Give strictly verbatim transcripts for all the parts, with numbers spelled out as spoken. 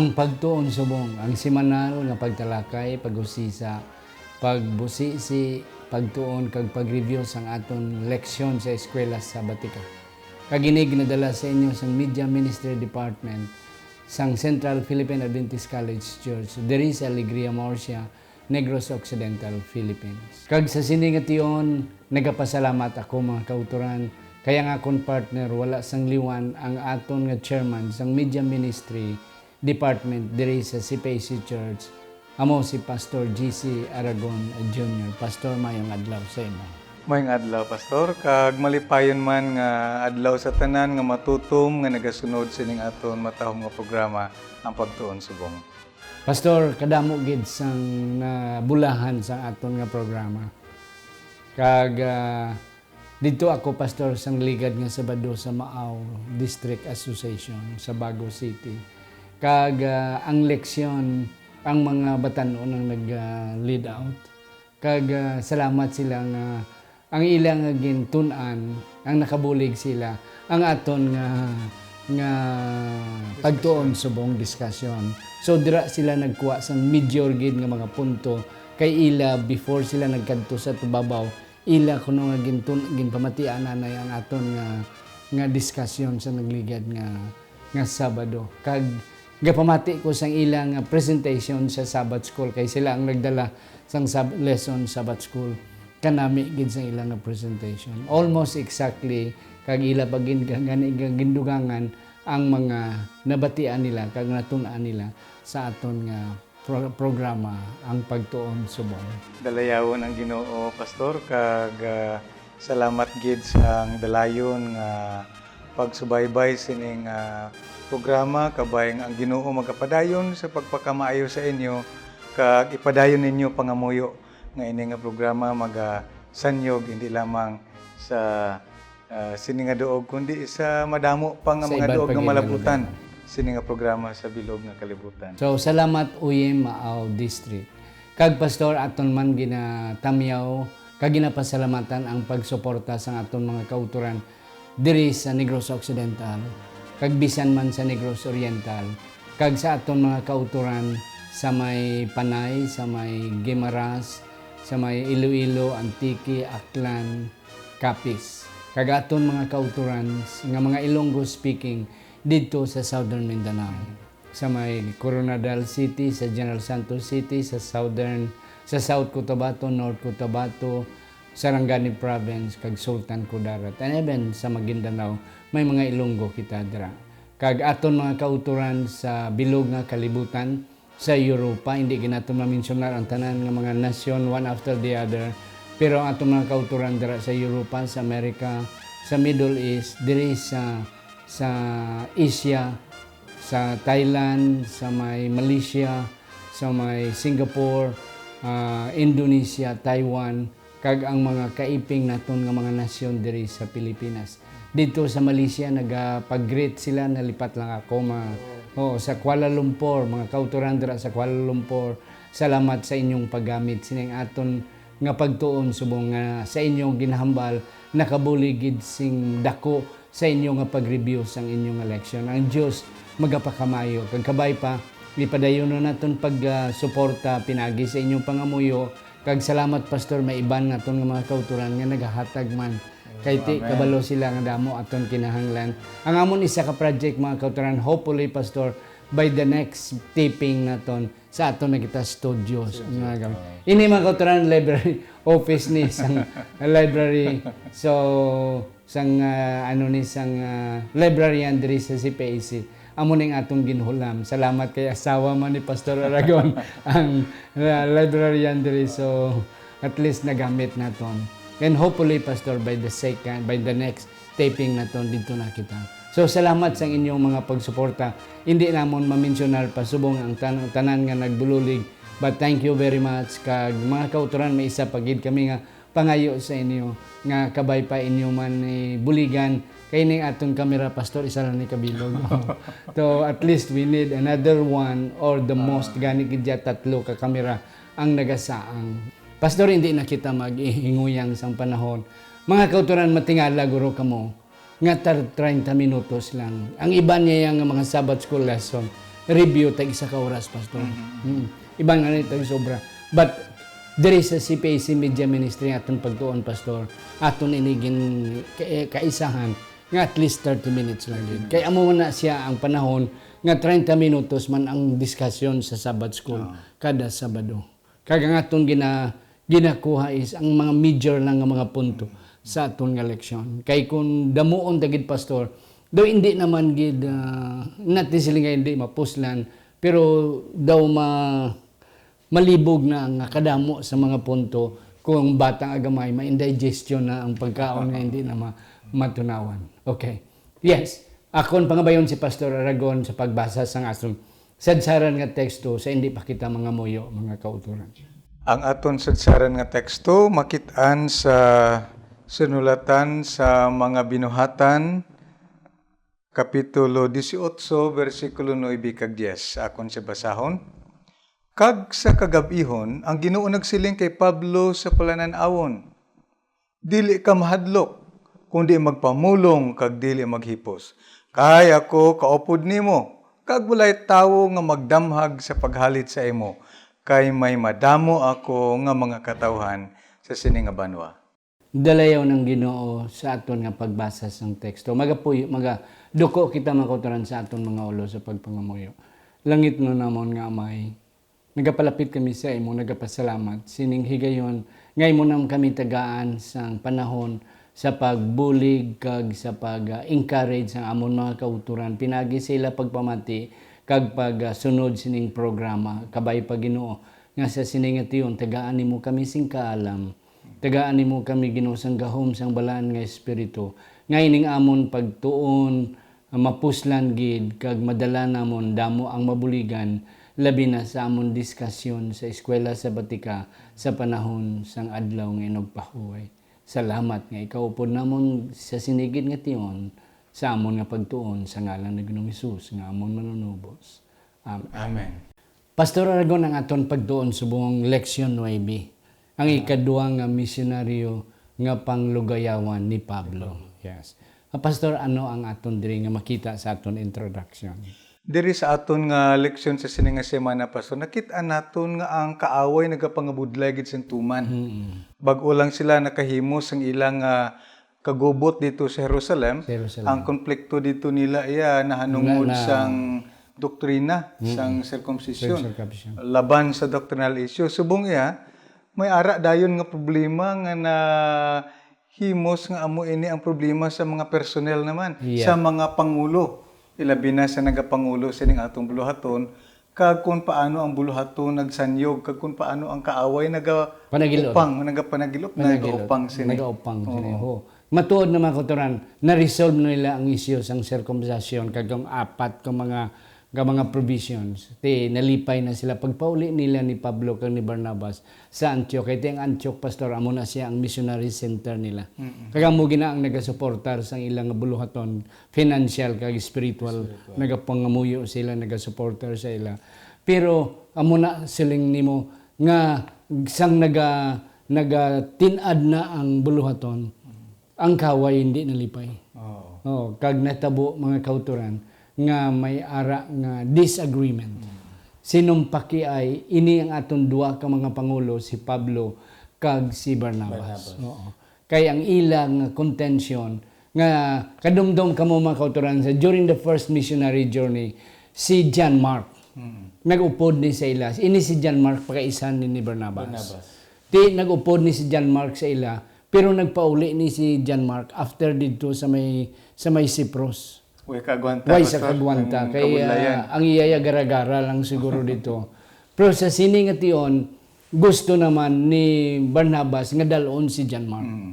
Ang pagtuon subong, ang semanal nga pagtalakay, pag-usisa, pagbusisi, pagtuon kag pag-review sang aton leksyon sa eskwela sabatika. Kag ini ginadala sa inyo sang Media Ministry Department sang Central Philippine Adventist College Church diri sa Alegria, Murcia, Negros Occidental, Philippines. Kag sa sini nga tion, nagapasalamat ako, mga kautoran, kay ang akon partner wala sang liwan, ang aton nga chairman sang Media Ministry Department diri sa C P A C Church, amo si Pastor G C Aragon Junior Pastor, mayong adlaw sa imo. Mayong adlaw, Pastor, kag malipayon man nga adlaw sa tanan nga matutom nga nagasunod sining aton matahom nga programa, ang Pagtuon Subong. Pastor, kadamo gid sang nabulahan sa aton nga programa. Kag, ah, didto ako, Pastor, sang ligad nga Sabado sa Maaw District Association sa Bago City. Kag, ah, ang leksyon, ang mga batan-on ang nag, ah, lead out. Kag, ah, salamat sila nga ang ila nga gintun-an, ang nakabulig sila, ang aton nga, nga pagtuon subong diskusyon. So, dira sila nagkuha sang major gid nga mga punto kay ila, before sila nagkadto sa tubabaw, ila kuno nga gintun-, ginpamatian anay ang aton nga, nga diskusyon sa nagligad nga, nga Sabado. Kag gapamati ko sang ila nga presentation sa Sabbath School kay sila ang nagdala sang sab-, lesson Sabbath School kanami gid sang ila nga presentation. Almost exactly, kag ila pa gid gani nga gindugangan ang mga nabatian nila kag natun-an nila sa aton nga pro-, programa, ang Pagtuon Subong. Dalayawon ang Ginoo, Pastor, kag, ah, salamat gid sang dalayon nga pagsubaybay sining, ah, programa, kabay nga ang Ginoo magapadayon sa pagpakamaayo sa inyo, kag ipadayon ninyo pangamuyo nga ini nga programa magasanyog hindi lamang sa, ah, sini nga duog, kundi sa madamo pa nga Sa mga iban duog pa nga gid nga malabutan lugar. Sini nga programa sa bilog nga kalibutan. So, salamat, Uyem, Maaw District. Kag, Pastor, aton man ginatamyaw kag ginapasalamatan ang pagsuporta sang aton mga kautoran diri sa Negros Occidental, kag bisan man sa Negros Oriental, kag sa aton mga kautoran sa may Panay, sa may Guimaras, sa may Iloilo, Antique, Aklan, Capiz, kag aton mga kautoran s-, nga mga Ilonggo speaking didto sa Southern Mindanao, sa may Koronadal City, sa General Santos City, sa Southern, sa South Cotabato, North Cotabato, Sarangani Province, kag Sultan Kudarat, and even sa Maguindanao, may mga Ilonggo kita dira. Kag aton mga kautoran sa bilog nga kalibutan, sa Europa, hindi gid naton mamensyunar ang tanan nga mga nasyon one after the other, pero ang aton mga kautoran dira sa Europa, sa America, sa Middle East, diri sa, sa Asia, sa Thailand, sa may Malaysia, sa may Singapore, ah, Indonesia, Taiwan, kag ang mga kaiping naton nga mga nasyon diri sa Pilipinas. Didto sa Malaysia, nagapag-greet sila, nalipat lang ako, ma-, Oo. oo, sa Kuala Lumpur, mga kautoran dira sa Kuala Lumpur, salamat sa inyong paggamit sining aton nga pagtuon, subong nga sa inyong ginahambal, nakabulig gid sing dako sa inyo nga pag-review sang inyo nga leksyon. Ang Dios magapakamayo, kag kabay pa, ipadayonon naton pag, ah, suporta pinagi sa inyong pangamuyo. Kag salamat, Pastor, may iban naton nga mga kautoran nga nagahatag man. Kay ti, Amen. Kabalo sila nga damo aton kinahanglan. Ang amon isa ka project, mga kautoran, hopefully, Pastor, by the next taping naton, sa aton na kita studios. Studio, Nga gam-, oo. Ini, mga kautoran, library office ni sang library. So, sang, ah, ano ni, sang, ah, librarian diri sa C P A C. Amo ning atong ginhulam. Salamat kay asawa man ni Pastor Aragon ang, ah, librarian diri. So, at least nagamit naton. And hopefully, Pastor, by the second, by the next taping naton, didto na kita. So, salamat sa inyong mga pagsuporta. Hindi namon mamensyunar pa subong ang tan-, tanan nga nagbubulig. But thank you very much. Kag mga kautoran, may isa pa gid kami nga pangayo sa inyo nga kabay pa inyo man ni buligan, kay ning aton kamera, Pastor, isa lang ni kabilog. So, at least we need another one or the most Ah. gani gid ya tatlo ka kamera ang nagasaang. Pastor, hindi na kita maghinguyang sang panahon. Mga kautoran, matingala guro kamo nga tar-, treinta minutos lang. Ang iban niya nga mga Sabbath school lesson, review tag isa ka oras, Pastor. Mm. Iban nga ni tag sobra. But diri sa C P A C Media Ministry, aton pagtuon, Pastor, aton ini gin ka- kaisahan nga at least thirty minutes lang gid. Kay amo na siya ang panahon nga treinta minutos man ang diskusyon sa Sabbath School kada Sabado. Kag ang aton gina-, ginakuha is ang mga major lang nga mga punto sa aton nga leksyon. Kay kung damuon ta gid, Pastor, daw hindi naman gid, ah, natin sila nga hindi mapuslan, pero daw ma-, malibog na nga kadamo sa mga punto kung batang agamay, ma-indigestion na ang pagkaon nga hindi na ma-, matunawan. Okay. Yes. Akon pangabayon si Pastor Aragon sa pagbasa sang aton sadsaran nga teksto sa hindi pa kita mangamuyo, mga kauturan. Ang aton sadsaran nga teksto makit-an sa sinulatan sa mga Binuhatan, Kapitulo dieciocho, bersikulo nuebe kag diyes. Akon siya basahon. Kag sa kagab-ihon, ang Ginoo nagsiling kay Pablo sa palanan-awon, "Dili ka mahadlok, kundi magpamulong kag dili maghipos. Kay ako kaupod nimo, kag walay tawo nga magdamhag sa paghalit sa imo, kay may madamo ako nga mga katawhan sa sini nga banwa." Dalayawon ang Ginoo sa aton nga pagbasa sang teksto. Magapuyo, magaduko kita, mga kauturan, sa aton mga ulo sa pagpangamuyo. Langitnon namon nga Amay, nagapalapit kami sa imo, nagapasalamat sining higayon nga imo naman kami tagaan sang panahon sa pagbulig kag sa pag-encourage sang amon mga kauturan pinagi sa ila pagpamati kag pagsunod sining programa. Kabay pa, Ginoo, nga sa sini nga tion tagaan nimo kami sing kaalam. Tagaan nimo kami, Ginoo, sang gahom sang Balaan nga Espiritu, nga ining amon pagtuon, ah, mapuslan gid kag madala namon damo ang mabuligan, labi na sa amon diskasyon sa Eskwela Sabatika sa panahon sang Adlaw nga Inugpahuway. Salamat nga ikaw upod namon sa sini gid nga tion sa amon nga pagtuon, sa ngalan ni Ginoong Hesus nga amon Manunubos. Amen. Amen. Pastor Aragon, ang aton pagtuon subong leksyon nuebe, ang ikadua nga misyonaryo nga panglugayawan ni Pablo. Yes. Ah, Pastor, ano ang aton diri nga makita sa aton introduction? Diri sa aton nga leksyon sa sini nga semana, Pastor, nakit-an naton nga ang kaaway nagapangabudlay gid sing tuman. Mm. Bag-o lang sila nakahimo sang ilang, ah, kagubot dito sa Jerusalem, Sa Jerusalem. Ang konflikto dito nila iya nahanungod Na, na, sang doktrina, Mm. sang circumcision, Circumcision. Laban sa doctrinal issue. Subong iya, may ara dayon nga problema nga nahimos nga amo ini ang problema sa mga personnel naman, Yeah. sa mga pangulo. Ilabi na sa nagapangulo sining atong buluhaton, kag kung paano ang buluhaton nagsanyog, kag kung paano ang kaaway naga-, Panagilot. upang, nagapanagilot, Panagilot. nagaupang sini. Nagaupang sini, Oo. ho. Matuod na, mga kauturan, na-resolve na nila ang isyu sang circumcision, kag ang apat ka mga, ka mga provisions. Ti, nalipay na sila. Pagpauli nila ni Pablo kag ni Barnabas sa Antioch. Kay ti ang Antioch, Pastor, amo na siya ang missionary center nila. Mm-mm. Kag amo gina ang nagasuportar sang ilang buluhaton, financial kag spiritual, Spiritual. nagapangamuyo sila, nagasuportar sa ila. Pero amo na siling nimo nga sang naga-, nagatin-ad na ang buluhaton, ang kaway hindi nalipay. Oo. Oh, kag natabo, mga kauturan, nga may ara nga disagreement. Mm. Sinumpaki ay ini ang aton duha ka mga pangulo, si Pablo kag si Barnabas. Barnabas. Oo. Kay ang ila nga contention nga kadumdom kamo, mga kauturan, sa during the first missionary journey, si John Mark Mm. nag-upod ni sa ila. Ini si John Mark, pakaisan ni, ni Barnabas. Barnabas. Ti, nag-upod ni si John Mark sa ila, pero nagpauli ni si John Mark after didto sa may, sa may Cyprus. Way kaagwanta, Way sa Pastor, kaagwanta. ang Kay, kabudlayan. ah, ang iyaya gara-gara lang siguro dito. Pero sa sini nga tion, gusto naman ni Barnabas nga dalon si John Mark. Mm.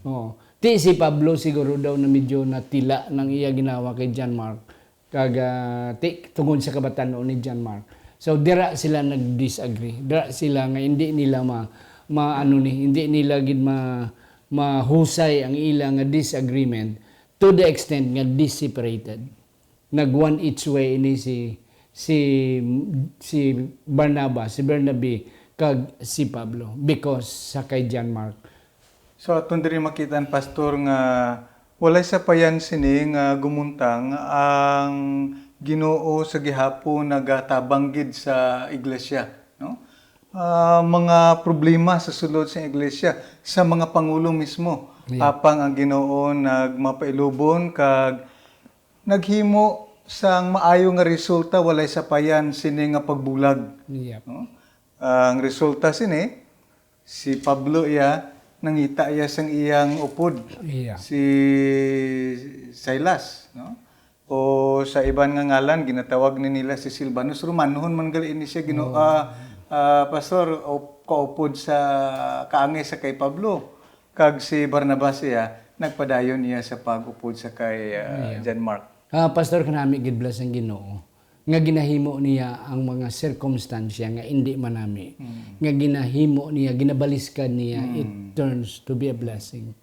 Oo. Ti si Pablo siguro daw na medyo natila nang iya ginawa kay John Mark. Kag, ah, ti, tungod sa kabatan-on ni John Mark. So, dira sila nag-disagree. Dira sila nga hindi nila ma-, ma-, ano ni, hindi nila gid ma-, mahusay ang ila nga disagreement to the extent nga di-separated. Nag one each way ini si, si, si Barnabas, si Bernabe, kag si Pablo because sa kay John Mark. So, aton diri makita, Pastor, nga walay sapayan sini nga gumuntang ang Ginoo sa gihapon nagatabang gid sa iglesia, no? Ah, mga problema sa sulod sa iglesia, sa mga pangulo mismo. Yeah. Apang ang Ginoo nagmapailubon kag naghimo sang maayo nga resulta, walay sapayan sini nga pagbulag. Yep. No? Ang resulta sini, si Pablo iya, nangita iya sang iyang upod, Yeah. si Silas, no? O sa iban nga ngalan, ginatawag ni nila si Silvanus. Romanhon man gali ini siya, Gino-, Oh. ah, ah, Pastor, o kaupod sa kaangay sa kay Pablo. Kag si Barnabas iya, nagpadayon iya sa pag-upod sa kay, ah, Yeah. John Mark. Ah, Pastor, kanami gid bless ang Ginoo nga ginahimo niya ang mga sirkumstansya nga indi manami, Mm. nga ginahimo niya, ginabaliskad niya, Mm. it turns to be a blessing.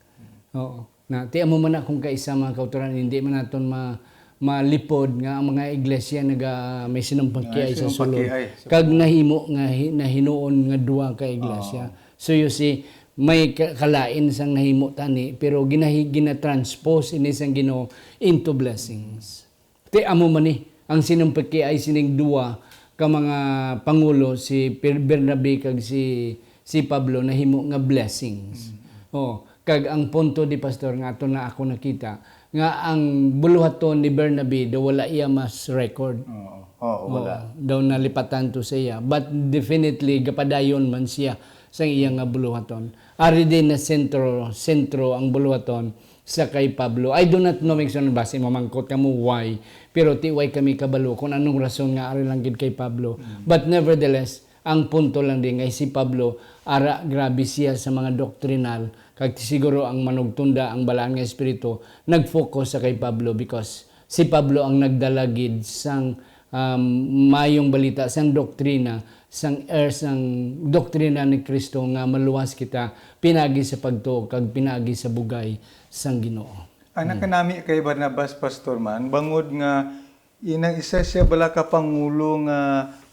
Oo. Na, ti amo man na kung kaisa, mga kautoran, hindi man naton ma-, malipod nga ang mga iglesia naga-, may sinumpagkiay May sa sulod. sinumpagkiay sa Kag sulod. nahimo nga hi-, nahinuon nga duwa ka iglesia. Oo. So you see, may ka-, kalain sang nahimo tani, pero ginahi-, ginatranspose ini sang Ginoo into blessings. Ti amo man ni, ang sinumpagkiay sining duwa ka mga pangulo, si Per-, Bernabe kag si, si Pablo, nahimo nga blessings. Mm. Oh, kag ang punto di, Pastor, nga ato na ako nakita, nga ang buluhaton ni Bernabe daw wala iya mas record. Oo. Oo, wala. Oo, daw nalipatan to sa iya. But definitely, gapadayon man siya sa iya nga buluhaton. Ari din na sentro, sentro ang buluhaton sa kay Pablo. I do not know, Migson, basi mamangkot kamo why, pero ti way kami kabalo kung anong rason nga ari lang gid kay Pablo. Mm. But nevertheless, ang punto lang din kay si Pablo, ara, grabe siya sa mga doktrinal, kag siguro ang manugtunda, ang Balaan nga Espiritu, nag-focus sa kay Pablo because si Pablo ang nagdala gid sang, um, mayong balita, sang doktrina, sang, er, sang doktrina ni Cristo nga maluwas kita pinagi sa pagtuo kag pinagi sa bugay sang Ginoo. Ang Hmm. nakanami kay Barnabas, Pastor, man, bangod nga inang isa siya bala ka pangulo nga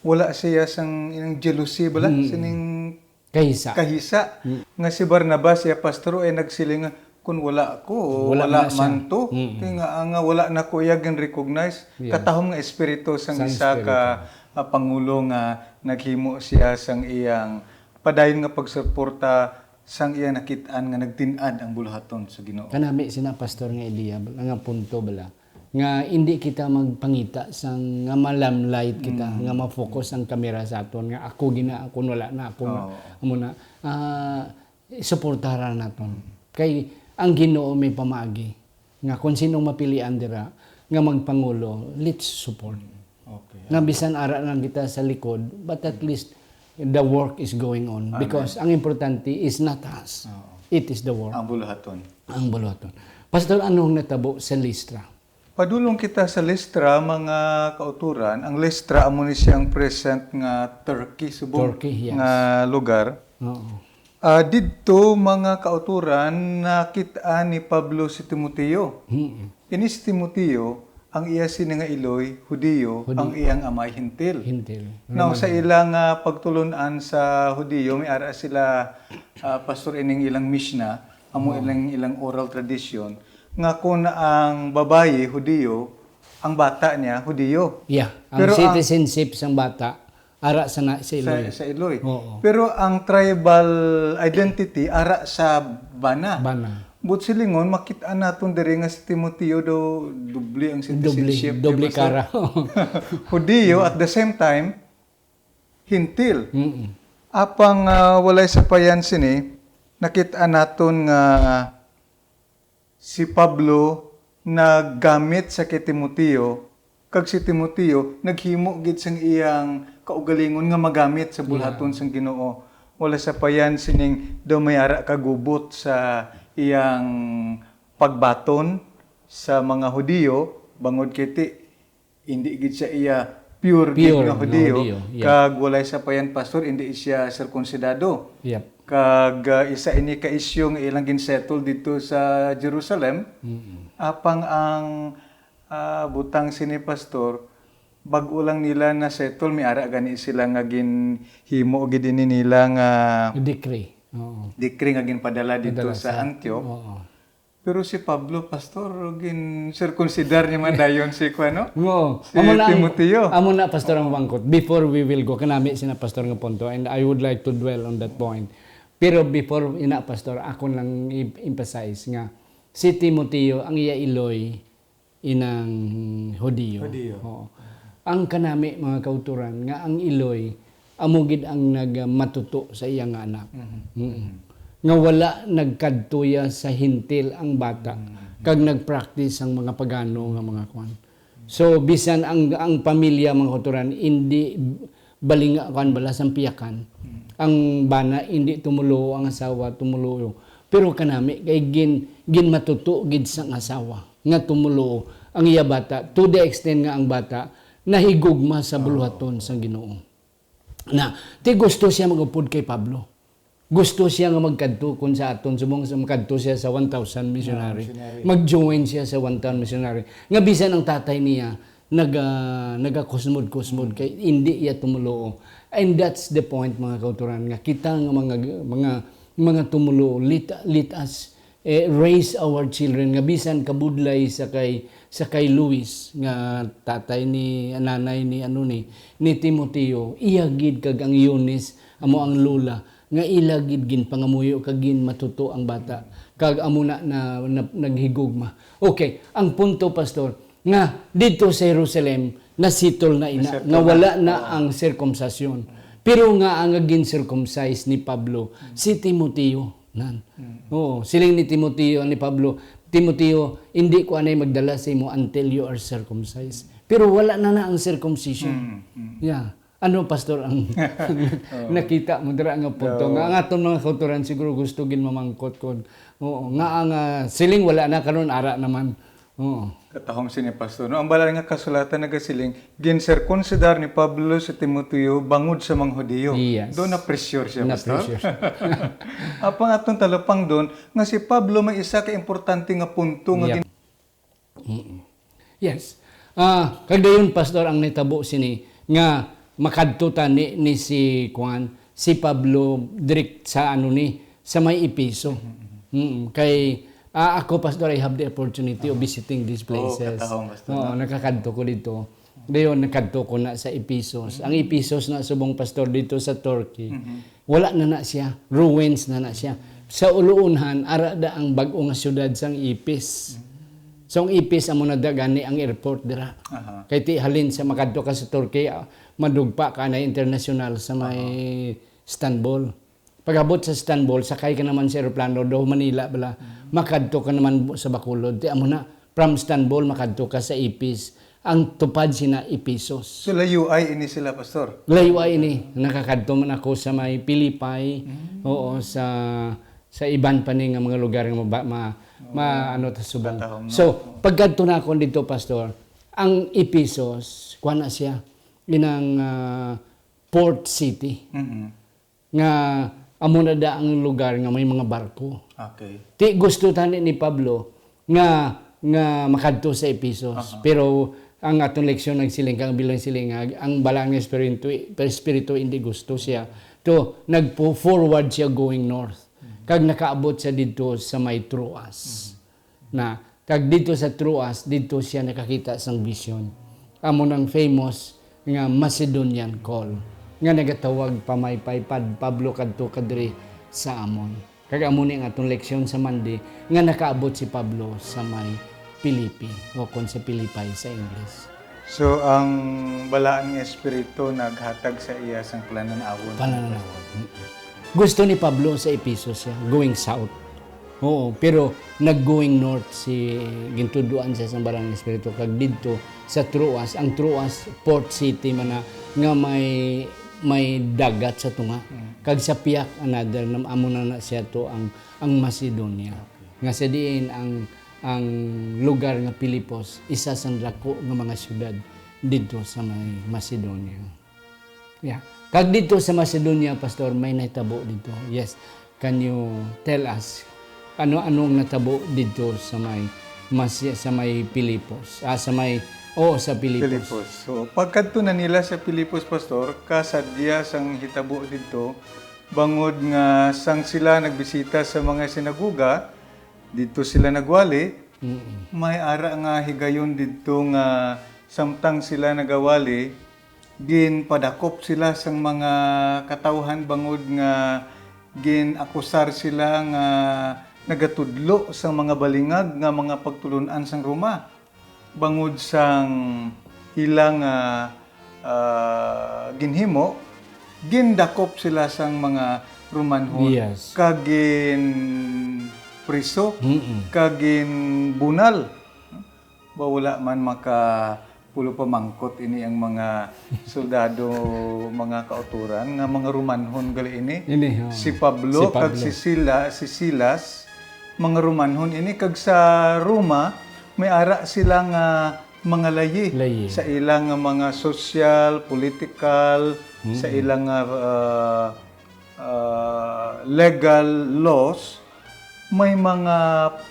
wala siya sang inang jealousy bala, Hmm. sining Kahisa. kahisa. Hmm. Nga si Barnabas, iya, Pastor, ay nagsiling nga, "Kun wala ko, Wala wala man na siya. man to." Hmm. Kay nga, nga wala na ko iya gin-recognize. Yeah. Katahom nga espiritu sang Sang isa ka, espiritu. ah, pangulo nga naghimo siya sang iyang padayon nga pagsuporta sang iya nakit-an nga nagtin-ad ang buluhaton sa Ginoo. Kanami sina, Pastor, nga ideya, nga punto bala, nga indi kita magpangita sang nga ma-limelight kita, Mm. nga ma-focus ang kamera sa aton, nga ako gina, kun wala na ako na, Oo. amo na, ah, suportaran naton. Kay ang Ginoo may pamaagi nga kung sinong mapilian dira nga magpangulo, let's support. Okay. Nga bisan ara lang kita sa likod, but at least the work is going on. Amen. Because ang importante is not us. Oo. It is the work. Ang buluhaton. Ang buluhaton. Pastor, anong natabo sa Listra? Padulong kita sa Listra, mga kauturan. Ang Listra, amo ni siyang present nga Turkey, subong Turkey, yes. nga lugar. Oo. Ah, didto, mga kauturan, nakit-an ni Pablo si Timoteo. Mm. Ini si Timoteo, ang iya sini nga iloy, Hudiyo, Hudiyo. ang iyang amay, Hentil. Hentil. Now, sa Romano. ilang, ah, pagtulon-an sa Hudiyo, may ara sila, ah, Pastor, ining ilang Mishnah, amo Oo. ilang, ilang oral tradition, nga kung ang babayi, Hudiyo, ang bata niya, Hudiyo. Yeah, ang Pero ang citizenship sang bata, ara sa na, sa sa, iloy. sa iloy. Oo. Pero ang tribal identity, ara sa bana. Bana. But silingon, makit-an naton diri nga si Timoteo daw doble ang Doble, citizenship, doble di ba, sir? kara. Hudiyo, at the same time, Hentil. Mm-mm. Apang, ah, walay sapayan sini, nakit-an naton nga si Pablo naggamit sa kay Timoteo, kag si Timoteo naghimo gid sang iyang kaugalingon nga magamit sa bulhaton Amen. sang Ginoo. Wala sapayan sining daw may ara ka gubot sa iyang pagbaton sa mga Hudiyo, bangod kay ti, hindi gid siya iya pure gid Pure nga nga Hudiyo, Hudiyo, yeah. kag walay sapayan, Pastor, hindi siya sirkunsidado. Yep. Kag, ah, isa ini ka isyu nga ilang ginsettle didto sa Jerusalem. Mm-mm. Apang ang, ah, butang sini, Pastor, bag-o lang nila na-settle, may ara gani sila nga ginhimo gid ini nila nga Decree. Oo. decree nga ginpadala didto Padala sa sa, Antioch. oo. Pero si Pablo, Pastor, gin-circumcidar niya man dayon si, kuwan, no? Oo. Si Timoteo. Amo na, Pastor, ang pangkot. Before we will go, kanami sina Pastor nga punto, and I would like to dwell on that point. Pero before ina, Pastor, ako lang i-emphasize nga si Timoteo, ang iya iloy, inang Hudiyo. Hudiyo. Oo. Ang kanami, mga kauturan, nga ang iloy, amo gid ang nagmatuto sa iya nga anak. Mhm. Mm. Nga wala nagkadto ya sa Hintil ang bata, mhm, kag nagpractice ang mga pagano nga mga kwan. So, bisan ang, ang pamilya, mga kauturan, indi balinga, kwan bala, sampiyakan. Mm. Ang bana, indi tumuluo, ang asawa, tumuluo. Pero kanami, kay gin-, ginmatuto gid sang asawa nga tumuluo ang iya bata, to the extent nga ang bata nahigugma sa buluhaton sang Ginoo. Na, ti gusto siya mag-upod kay Pablo. Gusto siya nga magkadto kun sa aton, subong sa makadto siya sa one thousand missionary. Ah, missionary. Mag-join siya sa one thousand missionary. Nga bisan ang tatay niya, naga-, nagakusmod-kusmod kay indi iya tumuluo. And that's the point, mga kauturan, nga kita nga mga, mga, mga tumuluo, let, let us, eh, raise our children, nga bisan kabudlay sa kay, sa kay Luis, nga tatay ni, nanay ni, ano ni, ni Timoteo, iya gid kag ang Eunice, amo ang lola, nga ila gid ginpangamuyo kag ginmatuto ang bata. Kag amo na, na, na naghigugma. Okay, ang punto, Pastor, nga didto sa Jerusalem, nasitol na ina, nga wala na ang circumcision. Pero nga ang gin-circumcise ni Pablo, si Timoteo. Nan. Oo, siling ni Timoteo, ni Pablo, "Timoteo, hindi ko anay magdala sa imo until you are circumcised." Pero wala na na ang circumcision. Mm, mm. Yeah. Ano, Pastor, ang nakita mo dira nga punto? Oo. Nga ang aton mga kauturan siguro gusto gid mamangkot kon, oo, nga ang, ah, siling wala na karon, ara naman. Oo. Katahom sini, Pastor, no? Ang Balaan nga Kasulatan nagasiling, "Ginsirkunsidar ni Pablo si Timoteo bangod sa mga Hudiyo." Yes. Doon na-pressure siya, Pastor. Na-pressure siya. Apang aton talupangdon nga si Pablo may isa ka importante nga punto nga Yep. gin- Mm. Yes. Ah, kag dayon, Pastor, ang nitabo sini nga makadto ta ni, ni si, kuan, si Pablo direct sa, ano, ni, sa may Efeso. Mm, kay, ah, ako, Pastor, I have the opportunity of visiting these places. Oo, katahom, Pastor, no? Oo, nakakadto ko dito. Dayon, nakadto ko na sa Ephesus. Ang Ephesus na, subong, Pastor, dito sa Turkey, wala na na siya. Ruins na na siya. Sa uluunhan, ara da ang bag-o nga syudad sang Epes. So, ang Epes, amo na da gani ang airport dira. Aha. Kay ti halin sa makadto ka sa Turkey, ah, madugpa ka na international sa may Istanbul. Pag-abot sa Istanbul, sakay ka naman sa eroplano, do Manila bala. Mm. Makadto ka naman sa Bacolod. Ti amo na, from Istanbul, makadto ka sa Epes. Ang tupad sina Ephesus. So, layuay ini sila, Pastor? Layuay ini. Nakakadto man ako sa may Pilipay, Mm. oo, sa, sa iban pa ni nga mga lugar nga ma-, ma-, ma-, ano, ta subong. Katahom, no? So, pagkadto na ako dito, Pastor, ang Ephesus, kuha na siya, inang, ah, port city. Mm-mm. Nga amo na da ang lugar nga may mga barko. Okay. Ti gusto tani ni Pablo nga, nga makadto sa Ephesus. Aha. Pero ang aton leksyon nagsiling, kang bilang siling nga ang Balaan nga Espiritu, Espiritu hindi gusto siya. To, nagpo-forward siya going north. Mhm. Kag nakaabot siya didto sa may Troas. Mhm. Na, kag didto sa Troas, didto siya nakakita sang vision. Amo nang famous nga Macedonian call, nga nagatawag pa may paypad Pablo kadto kadiri sa amon. Kag amo ni ang aton leksyon sa Monday, nga nakaabot si Pablo sa may Pilipi, o kon sa Pilipay sa English. So, ang Balaan nga Espiritu naghatag sa iya sang palanan-awon. Palanan-awon. Mm. Gusto ni Pablo sa Ephesus siya, going south. Oo, pero nag-going north si, gintudloan siya sang Balaan nga Espiritu, kag didto sa Troas, ang Troas port city man na nga may, may dagat sa tunga. Mm. Kag sa piyak another, nam-, amo na na siya to ang, ang Macedonia. Okay. Nga sa diin ang, ang lugar nga Filipos, isa sang dako nga mga syudad didto sa may Macedonia. Yeah. Kag didto sa Macedonia, Pastor, may nahitabo didto. Yes. Can you tell us ano, ano ang natabo didto sa may Mas-, sa may Filipos? Ah, sa may, oo, sa Filipos. Filipos. So, pagkadto na nila sa Filipos, Pastor, kasadya sang hitabo didto, bangod nga sang sila nagbisita sa mga sinagoga, didto sila nagwali, Mm-mm. may ara nga higayon didto nga samtang sila nagawali, ginpadakop sila sang mga katawhan bangod nga gin-akusar sila nga nagatudlo sang mga balingag nga mga pagtulon-an sang Roma. Bangod sang ila nga, ah, ginhimo, gindakop sila sang mga Romanhon Yes. kag ginpriso, Mm-mm. kag ginbunal. Ba, wala man maka pulo pamangkot ini ang mga soldado, mga kautoran, nga mga Romanhon gali ini. Ini, oh. Si Pablo Si kag Pablo. si Sila, si Silas, mga Romanhon ini, kag sa Roma, may ara sila nga mga layi Layi. sa ilang nga mga social, political, sa Mm. ilang nga, ah, ah, legal laws, may mga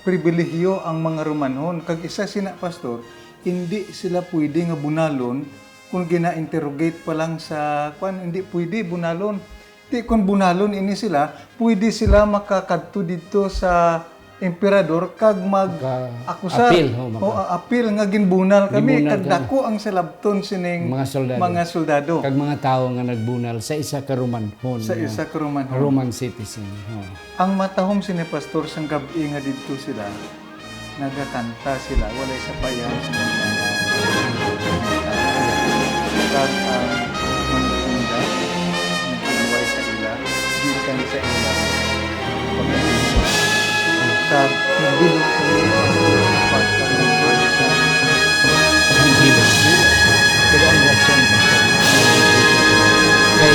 pribilehiyo ang mga Romanhon. Kag isa sina, Pastor, hindi sila pwede nga bunalon kung gina-interrogate pa lang sa, kwan, hindi pwede bunalon. Di, kung bunalon ini sila, pwede sila makakadto didto sa emperador kag mag-akusar Maka-apil, ho, maka- o, ah, apil nga ginbunal kami, Ginbunal kag kami. dako ang salabton sining Mga soldado. mga soldado. Kag mga tawo nga nagbunal sa isa ka Romanhon Sa nga isa ka Romanhon. Roman citizen. Ho. Ang matahom sini, Pastor, sang gab-i nga didto sila, nagakanta sila, walay sapayan sa mga kanta. Kag ang mga tanda, nagkuluway sa ila, gikan sa ila. Pagkalingaw. Kag nabilog kami sa pagkalingaw sa Ang gilos. Pero ang rason, Pastor, kay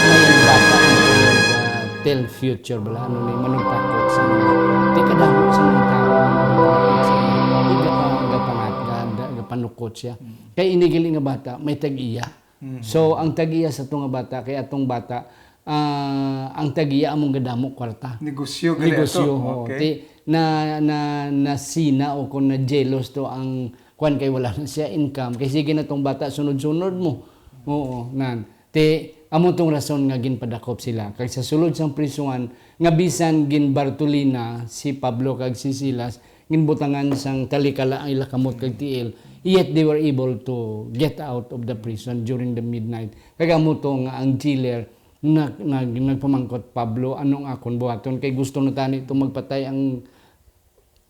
may bata ang tungod, ah, tell future bala, ano ni, manugpakot sa mga. Di kadamo sa mga tao nga manugpakot sa mga. Di ka pa gapangat, gahanda, gapanukot siya. Mm. Kay ini gali nga bata, may tag-iya. Mm. So, ang tag-iya sa to nga bata, kay atong bata, ah, ang tag-iya among gadamo kwarta. Negosyo gali Negosyo, ato. oo. Okay. Ti-, na, na, nasina o kung na-jealous to ang kwan kay wala na siya income. Kay sige na tong bata, sunod-sunod mo. Oo, nan. Ti, amo tong rason nga ginpadakop sila. Kag sa sulod sang prisuhan, nga bisan ginbartolina si Pablo kag si Silas, ginbutangan sang talikala ang ila kamot kag tiil, yet they were able to get out of the prison during the midnight. Kag amo to nga ang jailer nag-, nag-, nagpamangkot, "Pablo, ano ang akon buhaton? Kay gusto na tani to magpatay ang,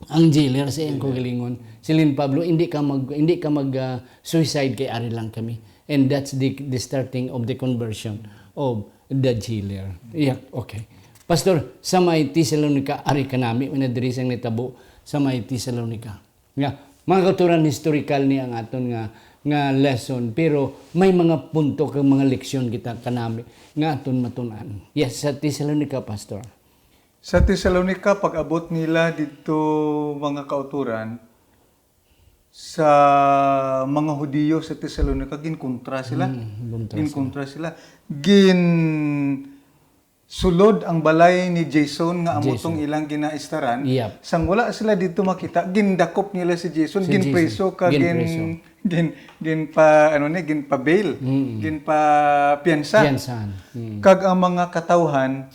ang jailer sa iyang kaugalingon." Siling Pablo, "Hindi ka mag-, hindi ka mag, ah, suicide kay ari lang kami." And that's the, the starting of the conversion of the jailer. Yeah, okay. Pastor, sa may Tesalonica, ari kanami, may nadiri sang nitabo sa may Tesalonica. Nga, mga kautoran, historical ni ang aton nga, nga lesson, pero may mga punto kag mga leksyon kita kanami nga aton matun-an. Yes, sa Tesalonica, Pastor. Sa Tesalonica, pag-abot nila didto, mga kautoran, sa mga Hudiyo sa Tesalonica, ginkontra sila. Mm, ginkontra sila. Ginkontra sila. Gin-, sulod ang balay ni Jason nga amo Jason. tong ilang ginaistaran. Yep. Sang wala sila didto makita, gindakop nila si Jason, Si Jason. ginpreso ka, gin-, Ginpreso. gin-, ginpa-, ano ni, ginpa-bail, Mm. ginpa-piyansa. Piyansahan. Mm. Kag ang mga katawhan,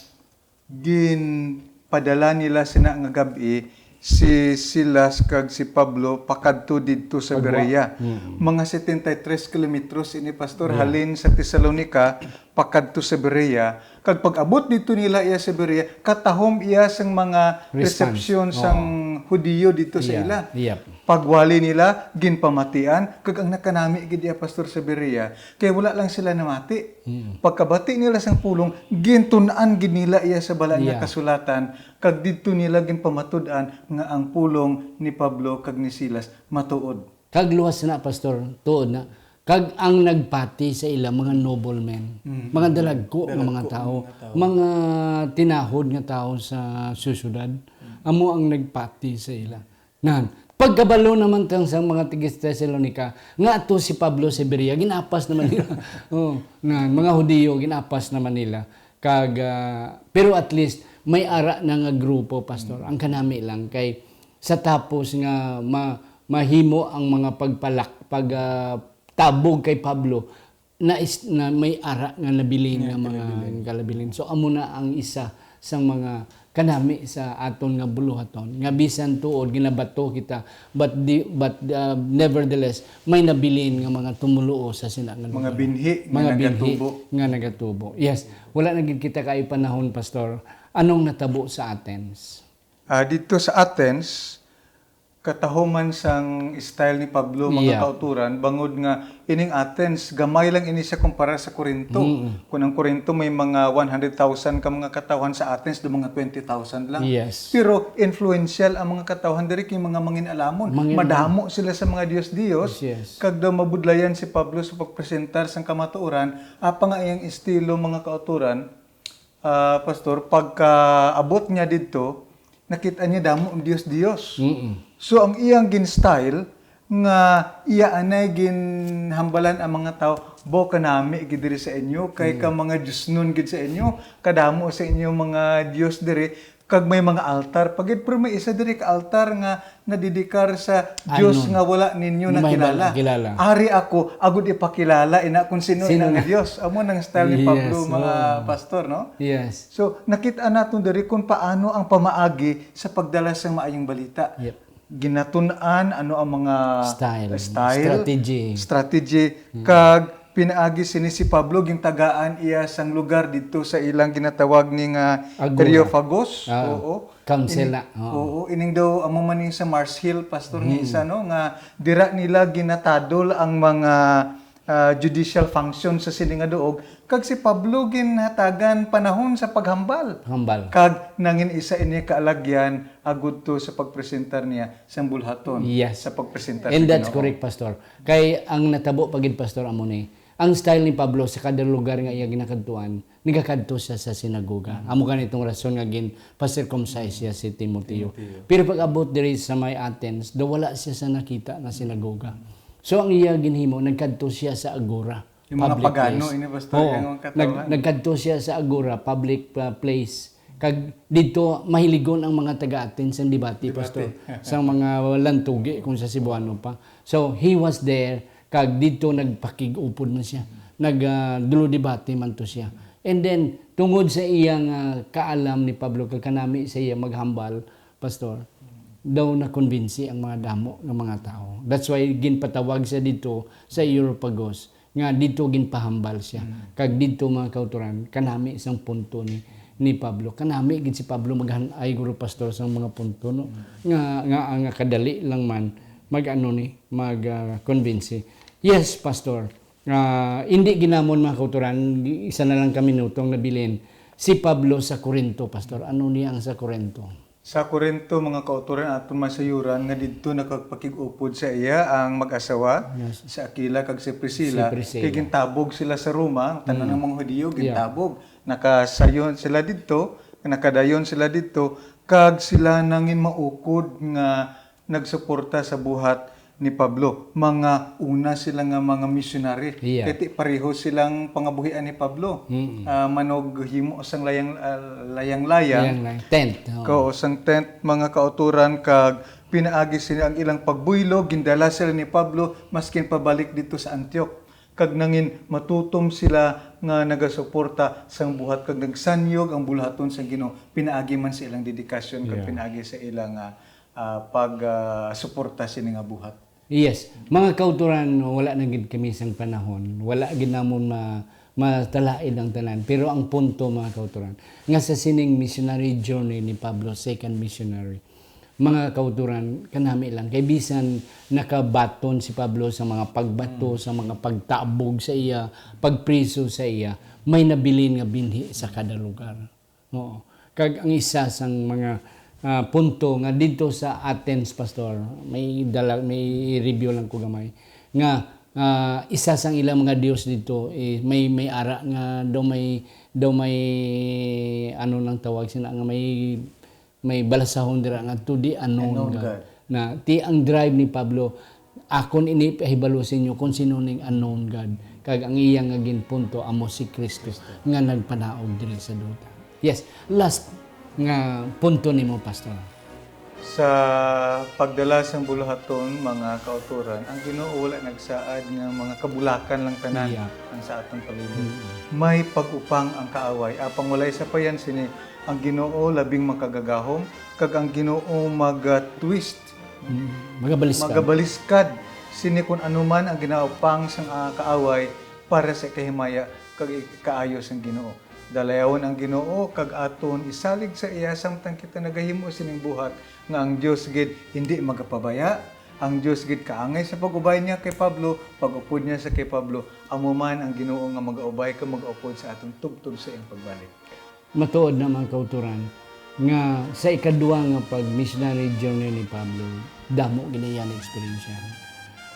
ginpadala nila sina nga gab-i si Silas kag si Pablo pakadto didto sa Pagwa. Berea. Mm. Mga setenta y tres kilometros ini, Pastor, Yeah. halin sa Tesalonica pakadto sa Berea. Kag pag-abot didto nila iya sa Berea, katahom iya sang mga Response. resepsyon sang Oo. Hudiyo didto sa Yeah. ila. Yep. Pagwali nila, ginpamatian, kag ang nakanami gid iya, Pastor, sa Berea, kay wala lang sila namati. Mm. Pagkabati nila sang pulong, gintun-an gid nila iya sa Balaan nga Yeah. Kasulatan, kag didto nila ginpamatud-an nga ang pulong ni Pablo kag ni Silas matuod. Kag luwas na, Pastor, tuod na. Kag ang nagpati sa ila, mga noblemen, Mm. mga dalagko nga mga Dalagko nga tao, mga tao. mga tinahod nga tao sa, sa syudad, Mm. amo ang nagpati sa ila. Nan, pagkabalo naman tang sang mga tigis Tesalonica, nga ato si Pablo sa Berea, ginapas naman nila. Oh, nan, mga Hudiyo, ginapas naman nila. Kag, ah, pero at least, may ara na nga grupo, Pastor. Mm. Ang kanami lang kay sa tapos nga ma-, mahimo ang mga pagpalak-, pag, ah, tabog kay Pablo, na is-, na may ara nga nabilin Nga nga mga kalabilin. kalabilin. So, amo na ang isa sa mga kanami sa aton nga buluhaton, nga bisan tuod ginabato kita, but di, but, uh, nevertheless, may nabilin nga mga tumuluo sa sina nga lugar. Mga binhi nga Mga binhi nagatubo. nga nagatubo. Yes. Wala na gid kita kay panahon, Pastor. Anong natabo sa Athens? Ah, dito sa Athens, katahuman sang style ni Pablo, mga Yeah. kauturan, bangod nga ining Athens, gamay lang ini siya kumpara sa Corinto. Mm. Kung ang Corinto may mga one hundred thousand ka mga katawhan, sa Athens do mga twenty thousand lang. Yes. Pero influential ang mga katawhan diri kay mga mangin-alamon. Mangin-alamon. Madamo sila sa mga dios-dios. Yes, yes. Kag daw mabudlayan si Pablo sa pagpresentar sang kamatuoran, apa nga iyang estilo, mga kauturan, ah, Pastor, pagkaabot niya didto, nakit-an niya damo ang dios-dios. Mm-mm. So, ang iyang gin-style nga iya anay ginhambalan ang mga tawo, "Baw kanami gid diri sa inyo, kay ka Mm. mga diosnon gid sa inyo, kadamo sa inyo mga dios diri, kag may mga altar pa gid." Pero may isa diri ka altar nga nadidikar sa Dios Anon. nga wala ninyo Nga may nakilala. wala nakilala. Ari ako, agud ipakilala ina kung sino Sino ina nga na? Dios. Amo nang style ni Pablo, Yes, mga oo. pastor, no? Yes. So, nakita naton diri kung paano ang pamaagi sa pagdala sang maayong balita. Yep. Ginatun-an ano ang mga Style, style, strategy. strategy, Hmm. kag pinaagi sini si Pablo, gintagaan iya sang lugar didto sa ilang ginatawag ni nga Agora. Areopagus. Ah, Oo. council Ini-, na. Oo. oo, ining daw amo man ni sa Mars Hill, Pastor, ni Hmm. isa, no, nga dira nila ginatadol ang mga, ah, judicial function sa sini nga duog, kag si Pablo ginhatagan panahon sa paghambal. Hambal. Kag nangin isa ini kaalagyan agud to sa pagpresentar niya sang bulhaton, Yes. sa pagpresentar And sa that's Ginoo. correct, Pastor. Kay ang natabo pa gid, Pastor, amo ni, ang style ni Pablo sa kada lugar nga iya ginakadtuan, nagakadto siya sa sinagoga. Mm. Amo gani itong rason nga gin-pa-circumcise siya si Timoteo. Timoteo. Pero pag-abot diri sa may Athens, daw wala siya sa nakita nga sinagoga. So ang iya ginhimo, nagkadto siya sa agora, Yung mga public pagano, place. ini, Pastor, Oo. yung mga Nag-, katawhan. nagkadto siya sa agora, public, uh, place. Kag didto, mahiligon ang mga taga-Athens sang debate, Debate. Pastor, sa mga lantugi, kung sa Cebuano pa. So, he was there, kag didto nagpakig-upod man siya. Nag, ah, dulo debate man to siya. And then, tungod sa iyang, ah, kaalam ni Pablo, kag kanami sa iya maghambal, Pastor, daw nakumbinsi ang mga damo nga mga tawo. That's why ginpatawag siya didto sa Areopagus, nga didto ginpahambal siya. Mm. Kag didto, mga kautoran, kanami sang punto ni, ni Pablo. Kanami gid si Pablo maghan-ay, guro, Pastor, sang mga punto, no? Mm. Nga, nga, nga kadali lang man mag-ano ni, mag, ah, kumbinsi. Yes, Pastor. Ah, hindi ginamon, mga kautoran, isa na lang ka minuto ang nabilin. Si Pablo sa Corinto, Pastor. Ano niya ang sa Corinto? Sa Corinto, mga kautoran, aton masayuran nga didto nakagpakig-upod sa iya ang mag-asawa, Yes. si Aquila kag si Priscilla. Si Priscilla. Kay gintabog sila sa Roma, tanan Mm. ng mga Hudiyo, Yeah. gintabog. Nakasayon sila didto, nakadayon sila didto, kag sila nangin maukod nga nagsuporta sa buhat ni Pablo. Mga una sila nga mga missionary. Iya. Kay ti pareho silang pangabuhian ni Pablo. Mm. Ah, manughimo sang layang, ah, layang-layang. Layang-layang. Tent, oo. Kao sang tent, mga kauturan, kag pinaagi sila ang ilang pagbuylo, gindala sila ni Pablo, maskin pabalik dito sa Antioch. Kag nangin matutom sila nga nagasuporta sang buhat kag nagsanyog ang buluhaton sang Ginoo, pinaagi man sa ilang dedikasyon kag Yeah. pinaagi sa ilang, ah, ah, pag, ah, suporta sini nga buhat. Yes. Mga kauturan, wala na gid kami sang panahon. Wala gid namon ma-, matalaid ang tanan. Pero ang punto, mga kauturan, nga sa sining missionary journey ni Pablo, second missionary, mga kauturan, kanami lang. Kay bisan nakabaton si Pablo sa mga pagbato, Mm. sa mga pagtabog sa iya, pagpriso sa iya, may nabilin nga binhi sa kada lugar. Oo. Kag ang isa sang mga, ah, punto nga didto sa Athens, Pastor, may dala, may review lang ko gamay, nga, ah, isa sang ilang mga dios didto, eh, may, may ara nga daw may, daw may, ano nang tawag sina, nga may, may balasahon dira nga to the unknown Unknown God. God. Na, ti ang drive ni Pablo, akon ini pahibalo sa inyo kung sino ning unknown God. Kag ang iya nga ginpunto amo si Kristo nga nagpanaog diri sa duta. Yes, last nga punto nimo, Pastor. Sa pagdala sang buluhaton, mga kautoran, ang Ginoo wala nagsaad nga mga kabulakan lang tanan Yeah. ang sa aton palibot. Mm. May pag-upang ang kaaway. Apang walay sapayan sini, ang Ginoo labing makagagahom, kag ang Ginoo maga-twist, Mm. Magabaliskad. magabaliskad sini kun ano man ang ginaupang sang, ah, kaaway para sa kahimaya kag ikaayo sang Ginoo. Dalayawon ang Ginoo kag aton isalig sa iya samtang kita nagahimo sining buhat nga ang Dios gid hindi magapabaya. Ang Dios gid kaangay sa pag-ubay niya kay Pablo, pag-upod niya sa kay Pablo, amo man ang Ginoo nga mag-aubay kag mag-upod sa aton tubtob sa iyang pagbalik. Matuod na, mga kautoran, nga sa ikadwa nga pag-missionary journey ni Pablo, damo gid iya na-eksperyensyahan.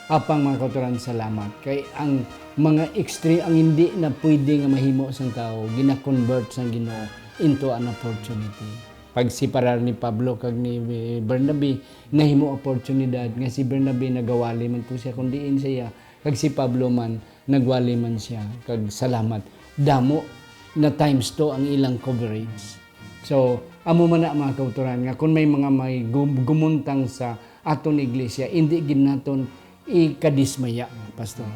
Apang, mga kautoran, salamat kay ang mga extreme, ang hindi na pwede nga mahimo sang tawo, gina-convert sang Ginoo into an opportunity. Pagseparar ni Pablo kag ni Bernabe, nahimo oportunidad nga si Bernabe nagawali man to siya, kun diin siya, kag si Pablo man, nagwali man siya, kag salamat. Damo na times two ang ilang coverage. So, amo man na, mga kautoran, nga kung may mga may gum-, gumuntang sa aton iglesia, hindi gid naton ikadismaya, Pastor.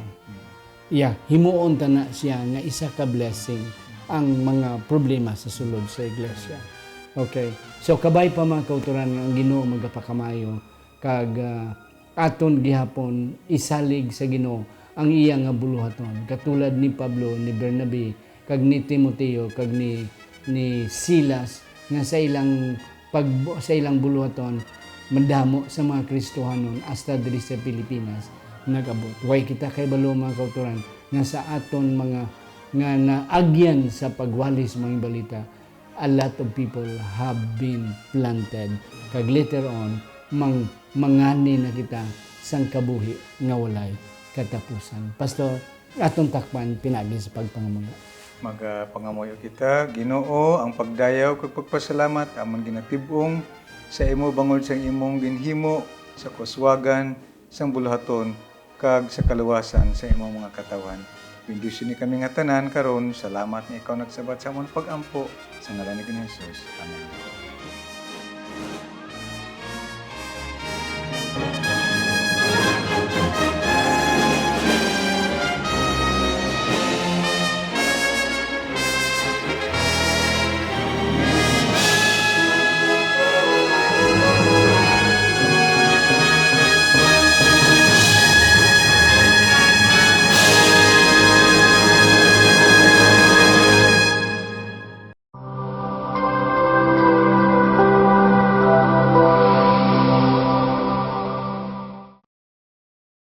Yeah, himuon ta na siya nga isa ka blessing ang mga problema sa sulod sa iglesia. Okay. So, kabay pa, mga kautoran, nga ang Ginoo magapakamayo kag, ah, aton gihapon isalig sa Ginoo ang iya nga buluhaton, katulad ni Pablo, ni Bernabe, kag ni Timoteo, kag ni, ni Silas, nga sa ilang pag-, sa ilang buluhaton, madamo sa mga Kristohanon hasta diri sa Pilipinas nag-abot. Way kita kahibalo, mga kautoran, nga sa aton mga nga naagyan sa pagwali sa mga balita, a lot of people have been planted. Kag later on, mang-, mangani na kita sang kabuhi nga walay katapusan. Pastor, aton takpan pinaagi sa pagpangamuyo. Magapangamuyo kita. Ginoo, ang pagdayaw kag pagpasalamat amon ginatib-ong sa imo bangod sang imong ginhimo sa kauswagan sang buluhaton kag sa kaluwasan sa imong mga katawhan. Bendisyon ni kami nga tanan karon. Salamat nga ikaw nagsabat sa amon pag-ampo. Sa ngalan ni Ginoong Jesus. Amen.